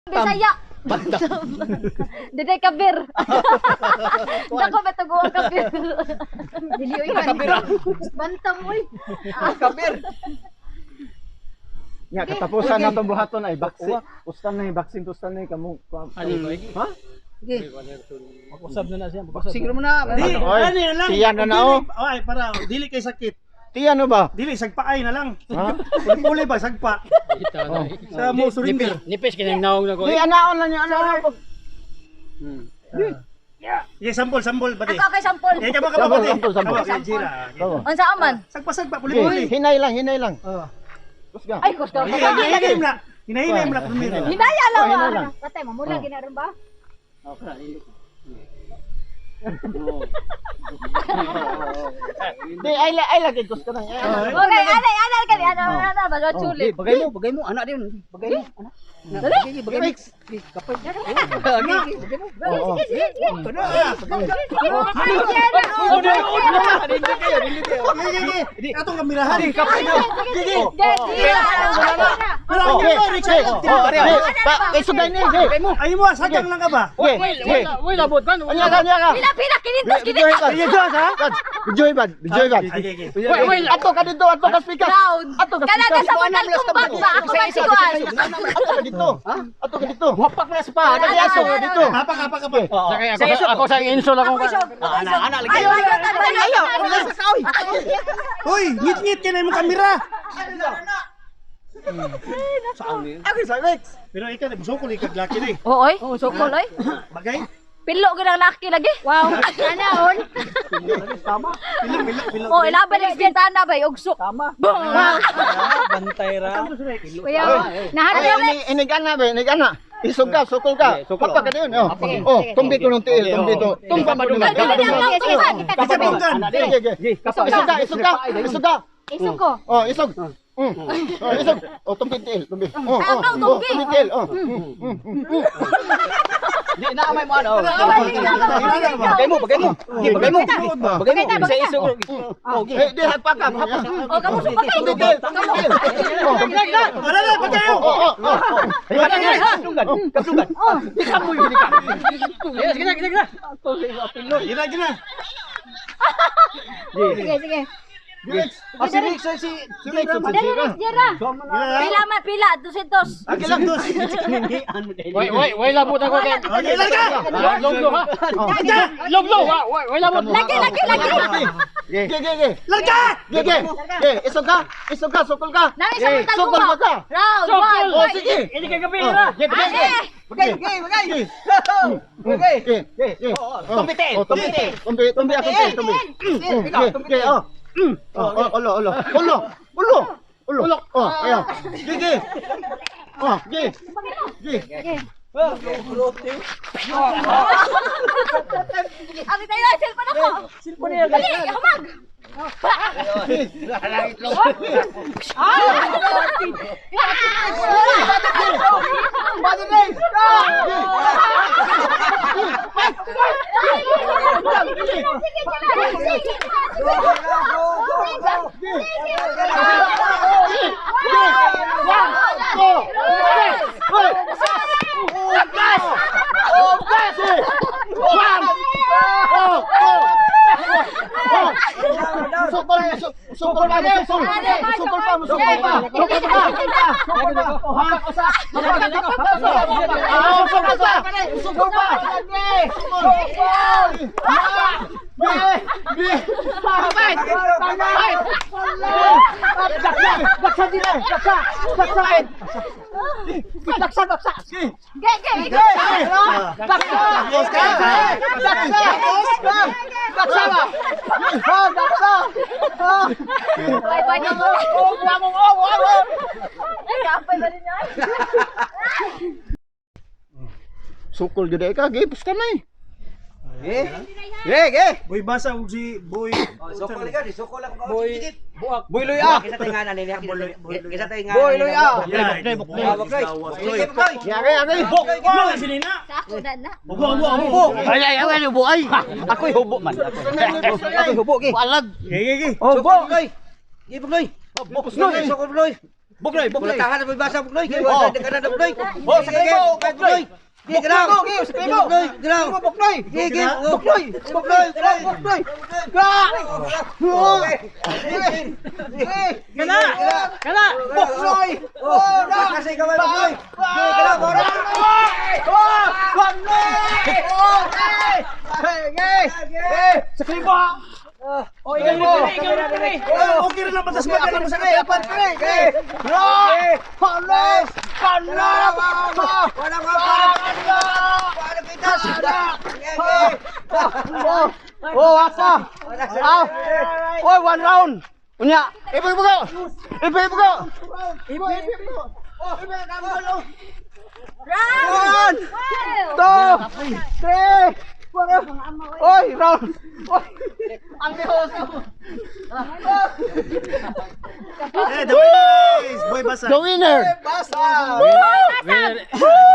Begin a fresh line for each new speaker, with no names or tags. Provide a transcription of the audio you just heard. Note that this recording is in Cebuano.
Bisaya. Dede kabir. Dako ba tugo ang kabir?
Dili oy. Bantam oy.
Kabir.
Nga katapusan na tong buhaton ay vaccine. Ustan na yung vaccine, ustan na yung kamo. Ha?
Mag-usab na na siya. Mag-usab.
Siguro mo na.
Di,
Oy,
ano na lang.
tiyan na na, oh.
Dili, ay, para, dili kay sakit.
Tiyan no ba?
Dili, sagpaay na lang.
Ha?
Puli ba, sagpa. Sa mo surrender.
Nipis kinang naong na ko.
Di anaon lang niya, anaon.
Sige, sambol, sambol, pati.
Ako kay sampol.
Eh, kamo, kamo,
Sambol,
pati.
sambol, sambol.
Kamo, kay Jira.
Kamo.
Unsa man?
Sagpa, sagpa,
Sige,
puli-puli.
hinay lang, hinay lang.
Oh.
Kusga.
Ay, kusto.
Hinay mo na. Hinahinay mo na primero.
Hinaya lang
Oh, hinay
ah.
lang.
Patay mamula ginaron ba?
Di ay ay lagi kusga nang.
Okay, anay anay kani ana ana bago chuli.
Bagay mo, bagay mo anak din. Bagay mo anak. Dali, bagay mo. Kapay. Bagay mo.
Oo.
Sige, sige.
Dili kayo, dili kayo.
Sige, sige. Atong kamirahan.
Kapay na.
Sige.
Oh,
Wala
okay.
ka, Richard.
Oh, pa, isugay ni. Sige.
Ay mo, sagang lang ka ba?
Sige. Sige.
Wait, labot kan.
Anya ka, anya ka.
Pila pila kinintos
Video
kinintos.
ba? Ha? Video ba? Video ba?
Sige, sige.
Wait, wait.
Ato ka dito, ato ka speaker.
Round.
Ato ka
Kana
speaker.
sa mga kumbag ba ako man si Kuan.
Ato ka dito. Ato ka dito.
Wapak na sa pa.
Ato ka dito. Dito.
Apak, apak, apak.
Ako ako sa insol ako.
Ana, ana lagi.
Ayo ayo ayo.
Hoy, ngit-ngit ka na imong kamera.
Ako sa Rex.
Pero ikaw, busok ko likag laki na eh.
Oo oy, sokol oy.
Bagay.
Pilo gyud ang laki lagi.
Wow. Ana on.
Pilo, pilo, pilo.
Oh, ilaban ang bintana bay ugsok.
Tama.
Bantay ra.
Kuya,
Ay,
nahanap
ini ini gana ba? Ini gana. Isog ka, sukol ka.
Sukol.
Papa ka din. Oh, oh, tumbi ko ng tiil, tumbi to. Tumba mo dun.
Dili ang naong tumban.
Isa punggan.
Sige, sige. Isog ka, isog ka, isog ka.
Isog ko.
Oh, isog. Oh, isog. Oh, tumbi tiil, tumbi. Oh, oh,
Ayaw,
oh,
tumbi.
tumbi tiil. Oh. Mm, mm, mm.
Di na may mo ano. Bagay mo, bagay mo. Di bagay mo. Bagay mo. Sa iso. Okay.
Eh, di hagpa ka.
Oh, kamo sumpakay.
Tumbi tiil, tumbi tiil. Oh,
Wala na, pagkayo.
oh, oh, oh.
Kaplugan, kaplugan. Di ka mo yun, di ka.
Sige, sige, sige.
Gina, gina.
Sige, sige.
Ah, si Rick, si
Si Rex, si
Dali
Jira.
Rex, Jera.
Gina.
Pila man pila 200.
Ang santos.
Wait, wait, wait labot ako kay.
Okay, larga.
Loblo ha. Loblo, wa, wait labot.
Lagi lagi lagi.
Ge, ge, ge.
Larga!
Ge, ge. Ge, isog ka. Isog ka, sukol ka.
Nang isa mo
Sukol
taguma.
ba ka?
Round
Sokol.
1.
Oh, sige.
Ini kay gabi
Oh,
ra.
ge, ge, ge.
Bagay, bagay, bagay.
Bagay. Ge, ge, ge.
Tumbi tiil,
Oh,
tumbi tiil.
Tumbi, tumbi ako tiil, tumbi.
Ikaw,
Ge,
tumbi
ge,
tiil.
oh. Oh, oh, ulo, ulo. Ulo, ulo. Ulo. Oh, ayan. Ge, ge. Oh, ge. Ge.
Abi tayo, cellphone ako.
Silpo niya.
Dali, humag.
Sukol, sukol pa, sukol. Sukol pa, sukol pa. Sukol pa. Sukol pa. Ah, sukol pa. Sukol pa. Sukol. Ge, ge.
Daksa din eh, daksa. Daksa. Daksa, daksa.
Ge, ge, ge.
Daksa.
Tapos ka.
Daksa. Daksa ba? Ha, daksa. Ha.
Bye bye na mo.
Oh, buwa mo, oh, buwa mo.
Ay, kapoy ba ninyo?
Sukol gyud ay ka, ge, pusta na eh.
Ge. Ge, ge.
Boy basa og si Boy.
Sokol ka, di sokol ako.
Boy, buak.
Boy Luya.
Kisa tayo nga na nila. Kisa tayo nga.
Boy Luya.
Yeah,
Boy, boy.
Yari, yari.
Ano si Nina?
Sa ako na na.
Ubo, ubo, ubo.
Ay, ay, ay, hubo ay. Ako'y hubo man. Ako'y hubo, ge.
Ge, ge, ge.
Hubo.
Boy. Gi, boy.
Boy.
Sokol, boy.
Bugnoy, bugnoy.
Kulatahan na basa bugnoy. Kay
Oh.
wala ka na bugnoy.
Oh, sa mo, bugnoy.
Gi ganaw.
Bugnoy, sa mo.
Bugnoy, ganaw.
Bugnoy.
Gi gi.
Bugnoy.
Bugnoy,
Bugnoy. Bugnoy. Gra!
Kana! Kana!
Bugnoy.
Oh, kasi kamay bugnoy. Gi ganaw, bora.
Oh, bugnoy. Oh, hey. Hey, hey. Hey, sa klibo.
Oh, ikaw na pre, ikaw na pre.
Oh, okay rin lang batas
Okay,
magkano
ako
sa
sa apan pre. Hey. Gra! Halos! Kanak!
Wala ko para. Wala pitas.
Oh, oh, asa? Ah. Oy, one round. Unya.
Ibo, ibo ko. Ibo, ibo ko.
Ibo, ibo, ibo.
Round!
One, two, three, four. Oy, round. Oy. Ang lihos.
Eh, the winner is Boy Basa.
The winner.
Basa.
Winner.
Woo!